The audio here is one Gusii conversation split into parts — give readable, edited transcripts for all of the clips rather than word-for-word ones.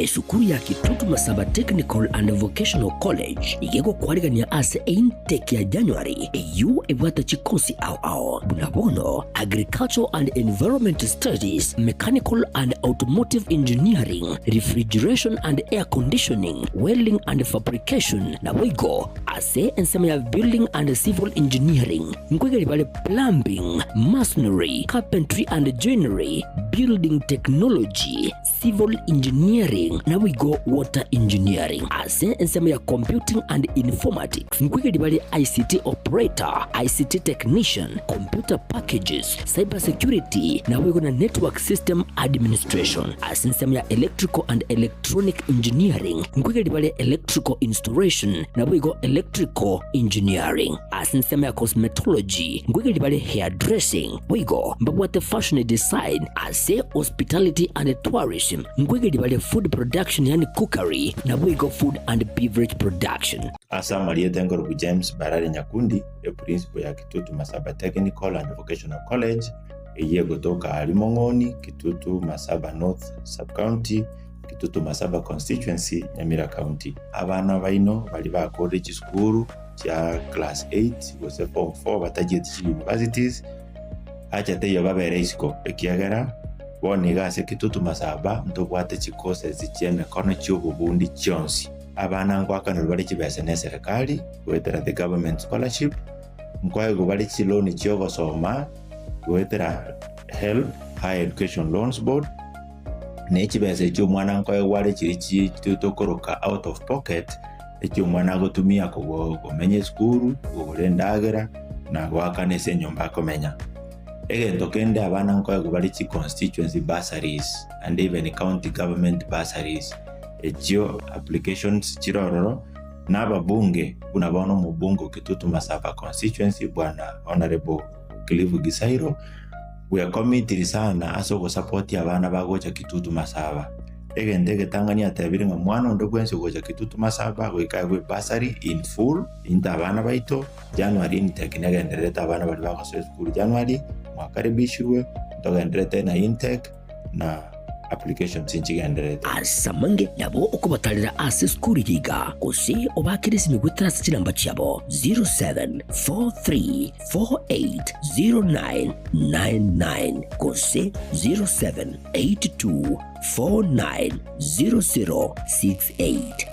Esukuru ya Kitutu Masaba Technical and Vocational College iga egokwarigania ase eintake ya January eyio ebwate chikosi ao ao buna bono Agricultural and Environment Studies, Mechanical and Automotive Engineering, Refrigeration and Air Conditioning, Welding and Fabrication naboigo ase ensemo ya Building and Civil Engineering nkoigeria bare Plumbing, Masonry, Carpentry and Joinery, Building Technology, Civil Engineering naboigo Water Engineering. Ase ensemo ya Computing and Informatics nkoigeria bare ICT Operator, ICT Technician, Computer Packages, Cyber Security naboigo na Network System Administration. Ase ensemo ya Electrical and Electronic Engineering nkoigeria bare Electrical Installation naboigo Electrical Engineering. Ase ensemo ya Cosmetology nkoigeria bare Hairdressing boigo mbabwate Fashion Design. Ase Hospitality and Tourism nkoigeria bare Food Production yaani Cookery naboigo Food and Beverage Production. Ase amarieta enkorokwa James Barare Nyakundi, eprinciple ya Kitutu Masaba Technical and Vocational College, eyio egotoka aria Mong'oni, Kitutu Masaba North Sub-County, Kitutu Masaba Constituency, Nyamira County. Abana baino baria bakorire chisukuru chia class eight gose form four batachieti chi universities, Acha teiyo babere isiko, ekiagera bono iga ase Kitutu Masaba ntobwate chicourses chi'emekono chi'obobundi chionsi. Abana ngoakanerwa bare chibesa n'eserekari goetera the government scholarship, nkoegwa bare chiloan chi'ogosoma goetera HELB, Higher Education Loans Board, ne chibesa echio omwana nkoegwa are chiria chi tokoroka out of pocket, echio omwana agotumia komenya esukuru, kogora endagera, na goakana ase enyomba akomenya. Egento kende abana nkoegwa bare chi constituency bursaries and even county government bursaries, echio applications chire ororo, na ababunge buna bono omobunge o Kitutu Masaba constituency bwana Honourable Cliff Gisairo, bwekomitiri sana ase ogosapotia abana bagocha Kitutu Masaba. Egento egetang'ani atebire ng'a mwana onde bwensi ogocha Kitutu Masaba goika aegwe bursary in full into abana baito, January intake negendererete abana baria bagosoa esukuru January, mwakaribishirwe, ntogendererete na intake na applications nchigendererete. Ase amange nabo okobatarera ase esukuru eye iga, gose obaakere esimi goetera ase chinamba chiabo 0743480999 gose 0782490068.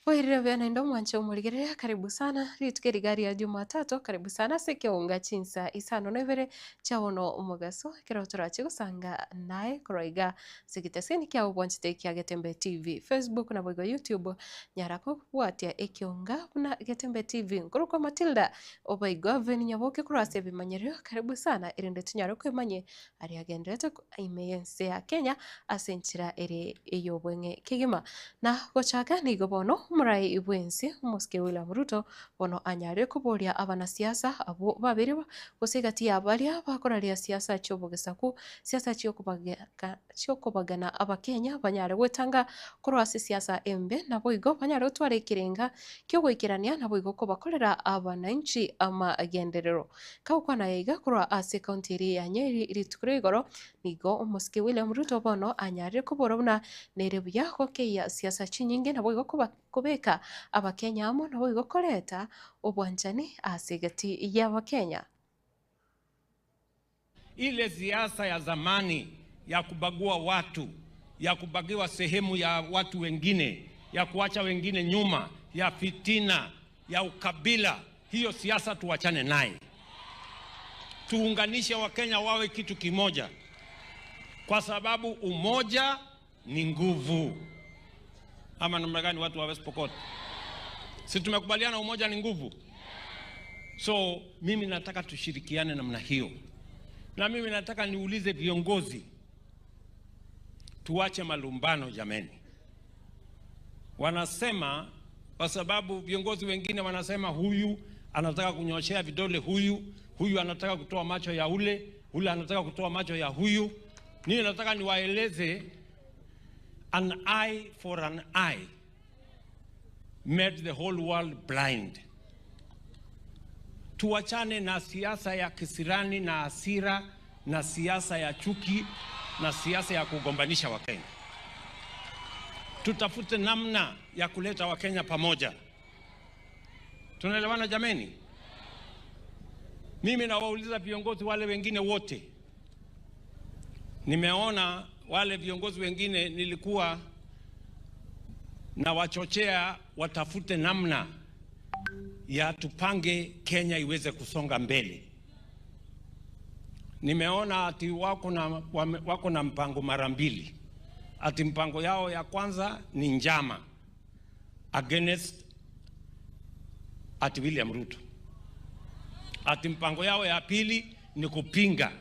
Oirire buya naende omwanche omorigereria, karibu sana, rituko eri iga ria Jumatatu, karibu sana ase ekeunga chinsa isano na ibere chia bono omogaso, ekero torache gosanga naye korwa iga ase egeteseni kiao bwanchete kia Getembe TV, Facebook naboigo YouTube, nyara kobwatia ekeunga buna Getembe TV. Nkorokwa Matilda Obaigwa Veni Nyaboke korwa ase ebimanyerio, karibu sana erinde tonyare kwemanyia aria agenderete ime y'ense ya Kenya ase enchera ere ey'obweng'e kegima. Na gochaka nigo bono omorai bw'ense omosike William Ruto bono anyare koboria abanasiasa abwo babere gose egati ya baria bakoraria siasa chi'obogesaku, siasa chi'okobagana abakenya banyare gwetanga korwa ase siasa embe naboigo banyare gotwara ekerenga ki'ogoikerania naboigo kobakorera abananchi amagenderero. Kagokwana aya iga korwa ase ekaunti eria ya Nyeri rituko ria igoro, nigo omosike William Ruto bono anyarire kobora buna nere buya gokeyia siasa chinyinge naboigo kobeka abakenya amo naboigo koreta obwanchani ase egati y'abakenya. Ile siasa ya zamani ya kubagua watu, ya kubagiwa sehemu ya watu wengine, ya kuacha wengine nyuma, ya fitina, ya ukabila, hiyo siasa tuachane naye. Tuunganishe Wakenya wawe kitu kimoja, kwa sababu umoja ni nguvu. Ama namna gani, watu wa West Pokot? Si tumekubaliana umoja ni nguvu? So mimi nataka tushirikiane namna hiyo, na mimi nataka niulize viongozi, tuache malumbano jameni. Wanasema kwa sababu viongozi wengine wanasema huyu anataka kunyoshea vidole huyu, huyu anataka kutoa macho ya ule, ule anataka kutoa macho ya huyu. Mimi nataka niwaeleze, an eye for an eye made the whole world blind. Tuachane na siasa ya kisirani na hasira na siasa ya chuki na siasa ya kugombanisha Wakenya. Tutafute namna ya kuleta Wakenya pamoja. Tunaelewana jameni? Mimi nawauliza viongozi wale wengine wote, nimeona wale viongozi wengine nilikuwa na wachochea watafute namna ya tupange Kenya iweze kusonga mbele. Nimeona ati wako na, wako na mpango mara mbili, ati mpango yao ya kwanza ni njama against ati William Ruto, ati mpango yao ya pili ni kupinga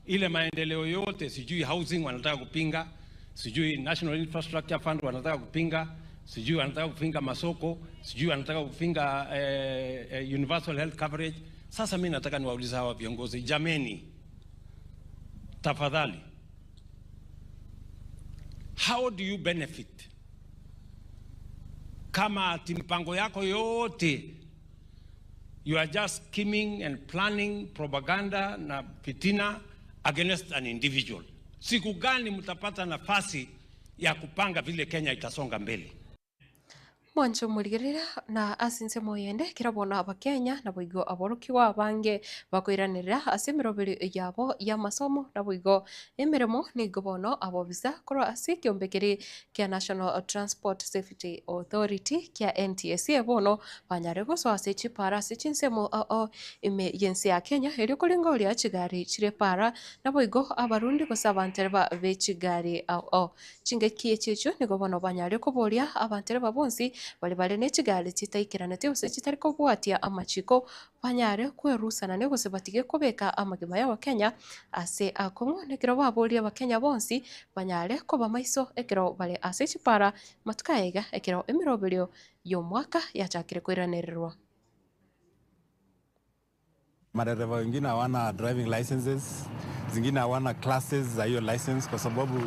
ile maendeleo yote, sijui housing wanataka kupinga, sijui National Infrastructure Fund wanataka kupinga, sijui wanataka kupinga masoko, sijui wanataka kupinga universal health coverage. Sasa mi nataka niwaulize hawa viongozi, jameni, tafadhali, how do you benefit kama ati mpango yako yote you are just scheming and planning propaganda na fitina against an individual? Siku gani mtapata nafasi ya kupanga vile Kenya itasonga mbele? Mwancho omorigereria na ase ensemo eyende ekero bono abakenya naboigo aborokigwa abange bakoiranerera ase emeroberi yabo ya amasomo naboigo emeremo nigo bono abobisa korwa ase ekiombe keria kia National Transport Safety Authority kia NTSA bono banyare gosoa ase chipara ase chinsemo ao ime ya ense ya Kenya erio koringoria chigari chire para naboigo abarundi gose abantereba be chigari ao ao. Chingaki echi echio nigo bono banyare koboria abantereba bonsi bari bare ne chigari chitaikeranete gose chitari kobwatia amachiko banyare kwerusanania gose batige kobeka amagima ya abakenya ase akong'u nekero baboria abakenya bonsi banyare koba maiso ekero bare ase chipara matuko aya iga ekero emiroberio ya omwaka yachakire koiranererwa. Madereva wengine hawana driving licenses, zingine hawana classes za hiyo license, kwa sababu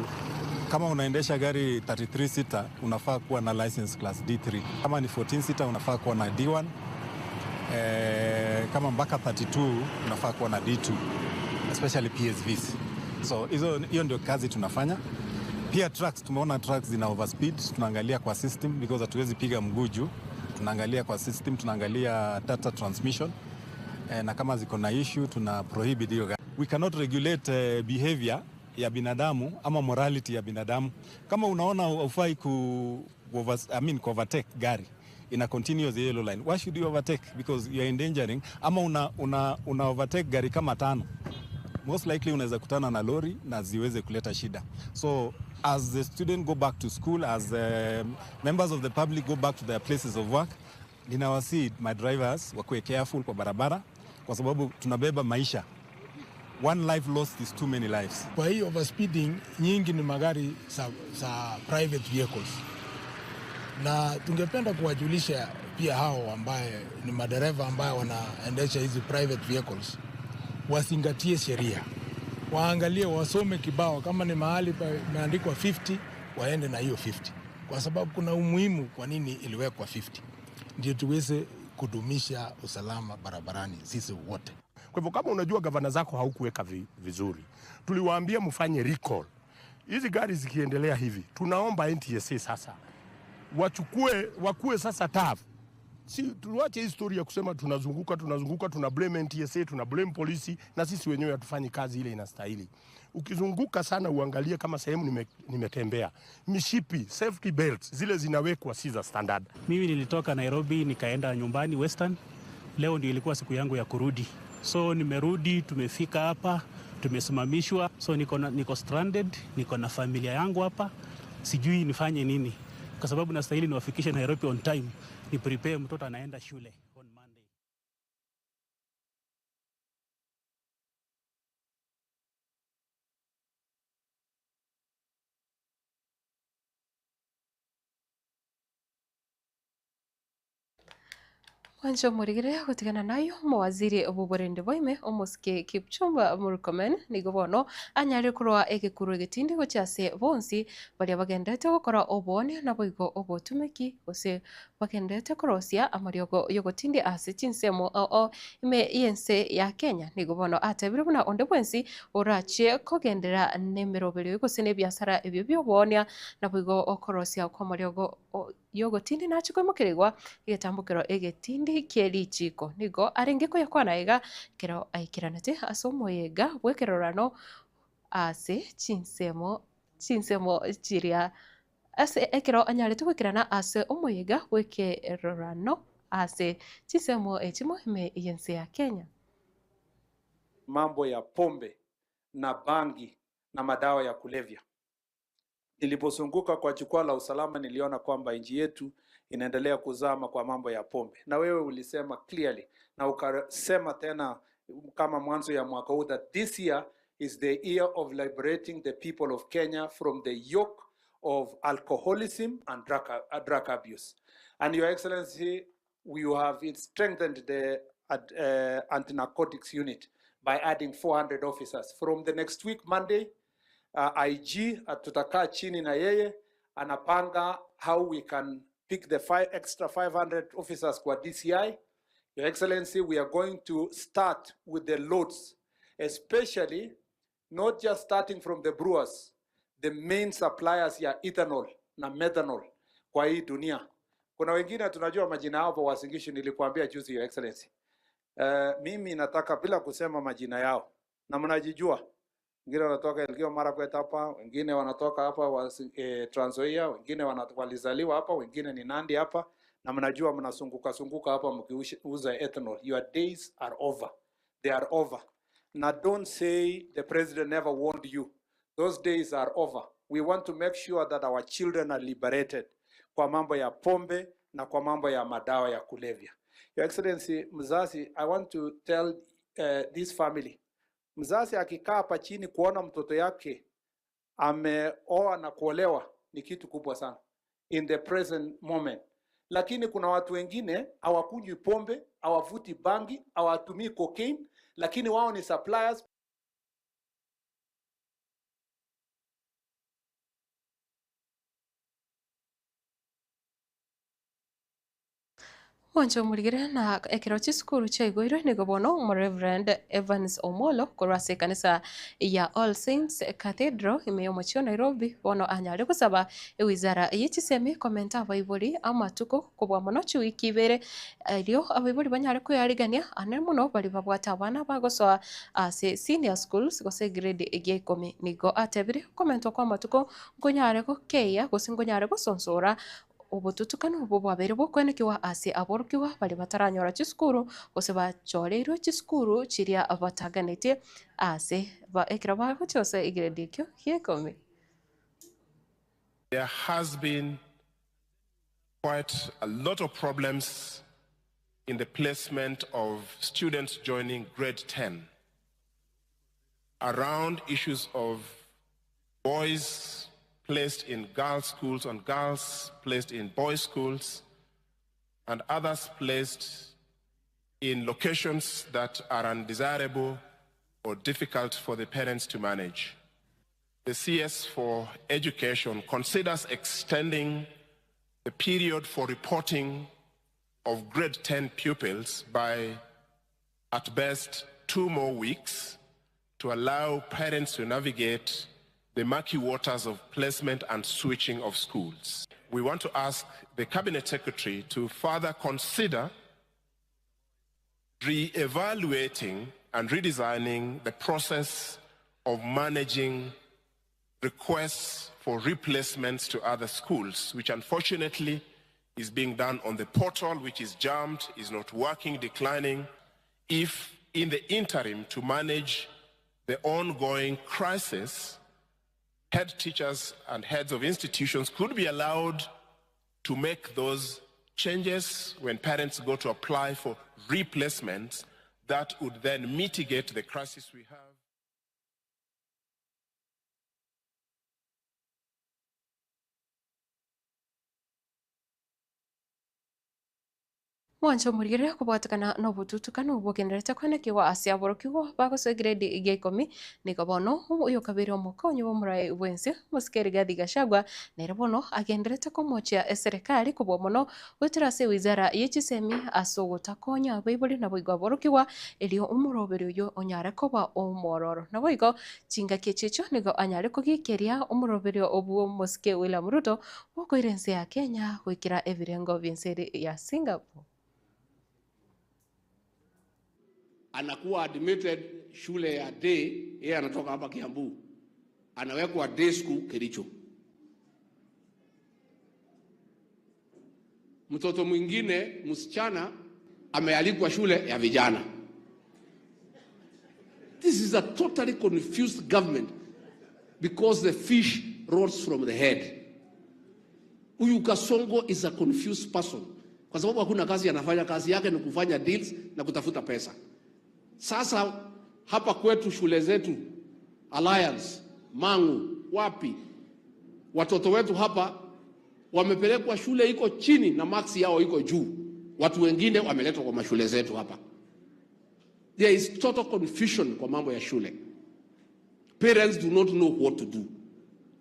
kama unaendesha gari 33 seater unafaa kuwa na license class D3. Kama ni 14 seater unafaa kuwa na D1. Kama mpaka 32 unafaa kuwa na D2, especially PSVs. So hiyo ndio kazi tunafanya. Pia trucks, tumeona trucks zina overspeed, tunaangalia kwa system because hatuwezi piga mguu juu. Tunaangalia kwa system, tunaangalia data transmission. Na kama ziko na issue tuna prohibit hiyo gari. We cannot regulate behavior ya binadamu ama morality ya binadamu. Kama unaona hufai ku overtake gari in a continuous yellow line, why should you overtake? Because you are endangering. Ama una overtake gari kama tano, most likely unaweza kutana na lori na ziweze kuleta shida. So as the student go back to school, as the members of the public go back to their places of work, ninawasihi my drivers wakuwe careful kwa barabara, kwa sababu tunabeba maisha. One life lost is too many lives. Kwa hiyo overspeeding nyingi ni magari za private vehicles, na tungependa kuwajulisha pia hao ambaye ni madereva ambaye wanaendesha hizi private vehicles wazingatie sheria, waangalie, wasome kibao, kama ni mahali pameandikwa 50 waende na hiyo 50, kwa sababu kuna umuhimu kwa nini iliwekwa 50, ndio tuweze kudumisha usalama barabarani sisi wote. Kwa hivyo kama unajua gavana zako haukuweka vizuri, tuliwaambia mfanye recall. Hizi gari zikiendelea hivi, tunaomba NTSA sasa wakue sasa tough. Si tuache hii story ya kusema tunazunguka, tunazunguka, tuna blame NTSA, tuna blame polisi na sisi wenyewe hatufanyi kazi ile inastahili. Ukizunguka sana uangalie kama sehemu nimetembea. Mishipi, safety belts zile zinawekwa si za standard. Mimi nilitoka Nairobi nikaenda nyumbani Western. Leo ndio ilikuwa siku yangu ya kurudi. So nimerudi, tumefika hapa, tumesimamishwa. So niko stranded, niko na familia yangu hapa. Sijui nifanye nini. Kwa sababu nastahili niwafikishe Nairobi on time, ni prepare mtoto anaenda shule. Mwanche omorigereria gotigana naye omowaziri bw'oborende bwaime omosike Kipchumba Murkomen nigo bono anyare korwa egekuru egetindi gochia ase bonsi baria bagenderete gokora oboonia naboigo obotumeki gose bagenderete korosia amariogo y'ogotindia ase chinsemo ao ime y'ense ya Kenya. Nigo bono atebire buna onde bwensi orachie kogenderera nemeroberio gose nebiasara ebio bi'oboonia naboigo okorosia kw'amariogo y'ogotindi nachie koimokerigwa egetambokero egetindi kie richiiko. Nigo arenge koyakwana iga ekero aikeranete ase omoyega bw'ekerorano ase chinsemo chinsemo chiria ase ekero anyarete goikerana ase omoyega bw'ekerorano ase chinsemo echimo ime y'ense ya Kenya. Mambo ya pombe na bangi na madawa ya kulevya. Nilipozunguka kwa jukwaa la usalama niliona kwamba nchi yetu inaendelea kuzama kwa mambo ya pombe, na wewe ulisema clearly na ukasema tena kama mwanzo ya mwaka huu that this year is the year of liberating the people of Kenya from the yoke of alcoholism and drug, drug abuse. And Your Excellency, we have strengthened the anti-narcotics unit by adding 400 officers. From the next week, Monday, IG tutakaa chini na yeye anapanga how we can pick the five, extra 500 officers kwa DCI. Your Excellency, we are going to start with the loads, especially not just starting from the brewers, the main suppliers ya ethanol na methanol kwa hii dunia. Kuna wengine tunajua majina yao Uasin Gishu, nilikuambia juzi Your Excellency. Mimi nataka bila kusema majina yao na mnajijua. Wengine wanatoka Elgeyo Marakwet hapa, wengine wanatoka hapa Trans Nzoia, wengine walizaliwa hapa, wengine ni Nandi hapa, na mnajua mnasunguka sunguka hapa mkiuza ethanol. Your days are over. They are over. Now don't say the president never warned you. Those days are over. We want to make sure that our children are liberated kwa mambo ya pombe na kwa mambo ya madawa ya kulevya. Your Excellency, mzazi, I want to tell this family, mzazi akikaa hapa chini kuona mtoto yake ameoa na kuolewa ni kitu kubwa sana in the present moment, lakini kuna watu wengine hawakunywi pombe, hawavuti bangi, hawatumii cocaine, lakini wao ni suppliers. Mwanche omorigere na ekero chisukuru chiaigoirwe nigo bono Omoreverend Evans Omolo korwa ase ekanisa ya All Saints Cathedral ime y'omochie o Nairobi bono anyare gosaba ewizara ye chisemi komenta abaibori amatuko kobua mono chiwiki ibere erio abaibori banyare kwearigania ane mono baria babwate abana bagosoa ase senior schools gose egrade ya ikomi. Nigo atebire okomentwa kwa amatuko nkonyare gokeyia gose nkonyare gosonsora Obotutukanu obwo bwabeire bw'okoenekiwa ase aborokigwa baria bataranyora chisukuru gose bachoreirwe chisukuru chiria bataganetie ase ekero bagochia ase egrade ekio gia ikomi. There has been quite a lot of problems in the placement of students joining grade 10 around issues of boys placed in girls' schools and girls placed in boys' schools and others placed in locations that are undesirable or difficult for the parents to manage. The CS for Education considers extending the period for reporting of grade 10 pupils by, at best, 2 more weeks to allow parents to navigate the murky waters of placement and switching of schools. We want to ask the Cabinet Secretary to further consider re-evaluating and redesigning the process of managing requests for replacements to other schools, which unfortunately is being done on the portal, which is jammed, is not working, declining. If in the interim to manage the ongoing crisis, head teachers and heads of institutions could be allowed to make those changes when parents go to apply for replacements that would then mitigate the crisis we have. Mwanche omorigereria kobwatekana nobotutukanu bogendererete koenekigwa ase aborokigwa bagosoa egredi ya ikomi, nigo bono oyokabeire omokonyi bw'omorai bw'ense omosike Rigathi Gachagua nere bono agendererete komochia eserekari kobua mono goetera ase ewizara ye chisemi ase ogotakonya abaibori naboigo aborokigwa erio omoroberi oyio onyare koba omwororo. Naboigo chingaki echi echio nigo anyare kogikeria omoroberio bw'omosike William Ruto Bokoira ense ya Kenya goikera ebirengo bi'ense ya Singapore. Anakuwa admitted shule ya day, yeye anatoka hapa Kiambu, anawekwa day school Kericho. Mtoto mwingine msichana amealikwa shule ya vijana. This is a totally confused government because the fish rots from the head. Huyu Kasongo is a confused person kwa sababu hakuna kazi anafanya. Kazi yake ni kufanya deals na kutafuta pesa. Sasa hapa kwetu shule zetu Alliance, Mangu, wapi, watoto wetu hapa wamepelekwa shule iko chini na maksi yao iko juu. Watu wengine wameletwa kwa mashule zetu hapa. There is total confusion kwa mambo ya shule. Parents do not know what to do.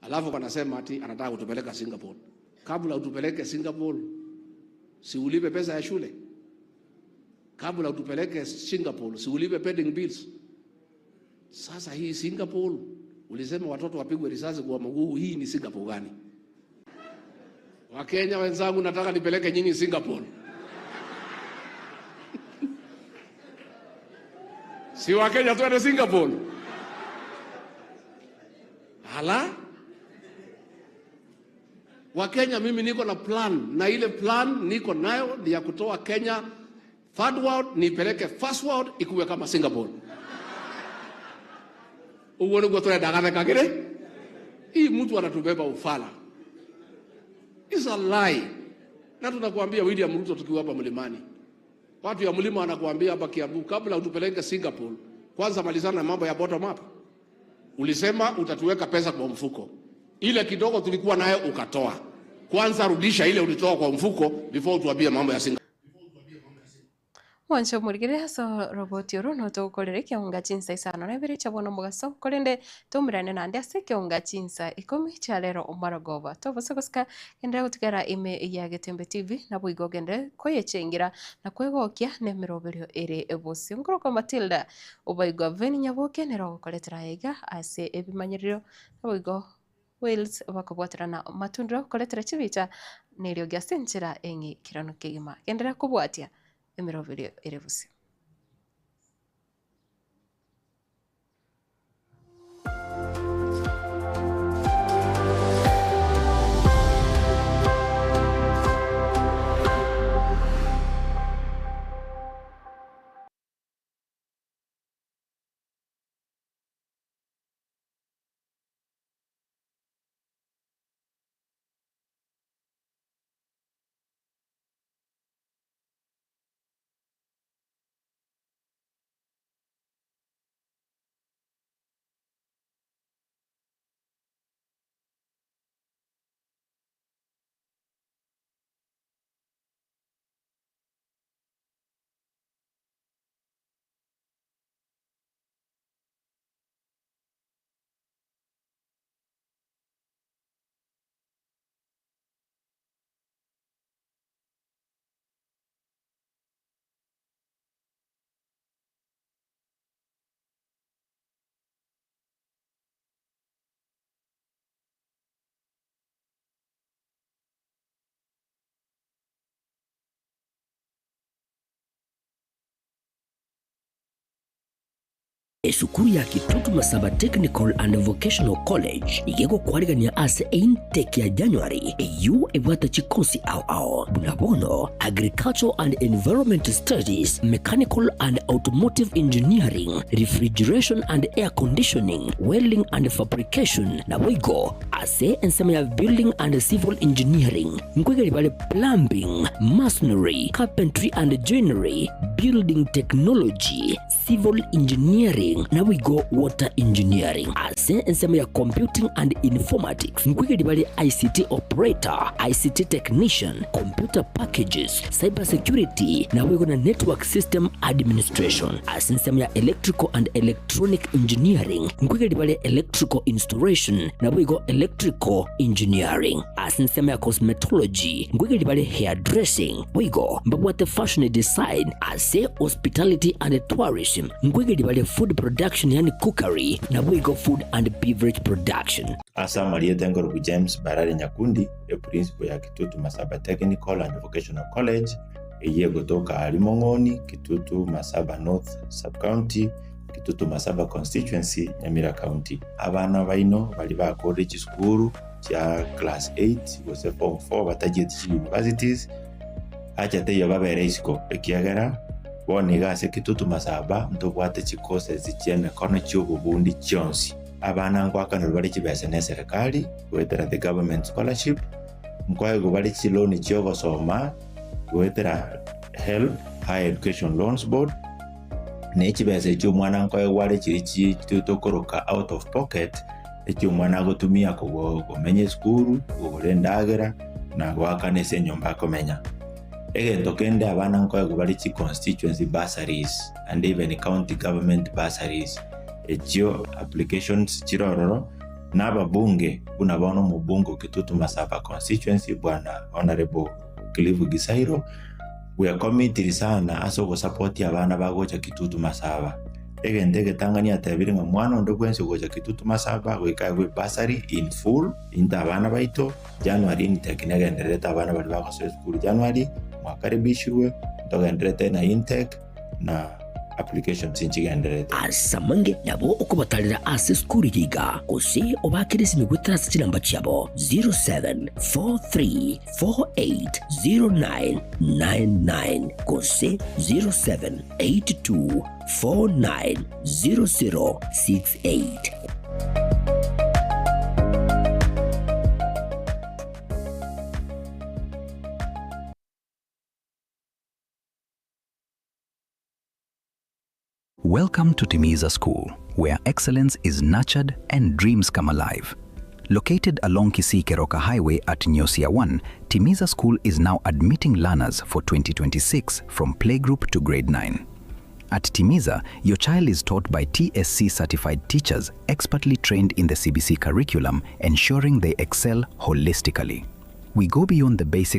Alafu wanasema ati anataka kutupeleka Singapore. Kabla utupeleke Singapore, si ulipe pesa ya shule? Kabla utupeleke Singapore, si ulipe pending bills? Sasa hii Singapore ulisema watoto wapigwe risasi kwa mguu, hii ni Singapore gani? Wakenya wenzangu, nataka nipeleke nyinyi Singapore. Si Wakenya twende Singapore? Hala? Wakenya, mimi niko na plan na ile plan niko nayo ni ya kutoa Kenya third world nipeleke first world ikuwe kama Singapore. Uguo niguo turenda gathekagire. Hii mtu anatubeba ufala. It's a lie. Na tunakuambia William Ruto tukiwa hapa mlimani. Watu ya mlima wanakuambia hapa Kiambu, kabla utupeleke Singapore, kwanza malizana na mambo ya bottom up. Ulisema utatuweka pesa kwa mfuko. Ile kidogo tulikuwa nayo ukatoa. Kwanza rudisha ile ulitoa kwa mfuko before utuambie mambo ya Singapore. Mwanche omorigereria ase oroboti oro notogokorera ekeonga chinsa isano na ibere chia bono omogaso, korende toumerane naende ase ekeonga chinsa ikomi chia rero omorogoba. Tobose gosika genderera gotigara ime ya Getembe TV, naboigo ogenderere koyechengera na kwegokia nemeroberio ere bosio. Nkorokwa Matilda Obaigwa Veni Nyaboke nere ogokoretera aya iga ase ebimanyererio naboigo Wales bakobwaterana matundero koretera chibicha neriogi ase enchera eng'ikeranu kegima. Genderera kobwatia emeroberio ere bosio. Esukuru ya Kitutu Masaba Technical and Vocational College iga egokwarigania ase eintake ya January eyio ebwate chikosi ao ao buna bono Agricultural and Environment Studies, Mechanical and Automotive Engineering, Refrigeration and Air Conditioning, Welding and Fabrication naboigo ase ensemo ya Building and Civil Engineering nkoigeria bare Plumbing, Masonry, Carpentry and Joinery, Building Technology, Civil Engineering naboigo Water Engineering. Ase ensemo ya Computing and Informatics nkoigeria bare ICT Operator, ICT Technician, Computer Packages, Cyber Security naboigo na Network System Administration. Ase ensemo ya Electrical and Electronic Engineering nkoigeria bare Electrical Installation naboigo Electrical Engineering. Ase ensemo ya Cosmetology nkoigeria bare Hairdressing boigo mbabwate Fashion Design. Ase Hospitality and Tourism nkoigeria bare Food Production yaani Cookery naboigo Food and Beverage Production. Ase amarieta enkorokwa James Barare Nyakundi, eprinciple ya Kitutu Masaba Technical and Vocational College, eyio egotoka aria Mong'oni, Kitutu Masaba North Sub-County, Kitutu Masaba Constituency, Nyamira County. Abana baino baria bakorire chisukuru chia class 8 gose form 4 batachieti chi universities, acha teiyo babere isiko, ekiagera bono iga ase Kitutu Masaba ntobwate chicourses chi'emekono chi'obobundi chionsi. Abana ngoakanerwa bare chibesa neserekari goetera the government scholarship, nkoegwa bare chiloan chi'ogosoma goetera HELB, Higher Education Loans Board, ne chibesa echio omwana nkoegwa are chiria chi tokoroka out of pocket, echio omwana agotumia kogo komenya esukuru, kogora endagera, na goakana ase enyomba akomenya. Egento kende abana nkoegwa bare chi constituency bursaries and even county government bursaries, echio applications chire ororo, na ababunge buna bono omobunge o Kitutu Masaba constituency bwana Honourable Cliff Gisairo, bwekomitiri sana ase ogosapotia abana bagocha Kitutu Masaba. Egento egetang'ani atebire ng'a mwana onde bwensi ogocha Kitutu Masaba goika aegwe ebursary in full, into abana baito, January intake negendererete abana baria bagosoa esukuru January, mwakaribishirwe, ntogendererete na intake na applications nchigendererete. Ase amange nabo okobatarera ase esukuru eye iga, gose obaakere esimi goetera ase chinamba chiabo 0743480999 gose 0782490068. Welcome to Timiza School, where excellence is nurtured and dreams come alive. Located along Kisii Keroka Highway at Nyosia 1, Timiza School is now admitting learners for 2026 from playgroup to grade 9. At Timiza, your child is taught by TSC certified teachers expertly trained in the CBC curriculum, ensuring they excel holistically. We go beyond the basic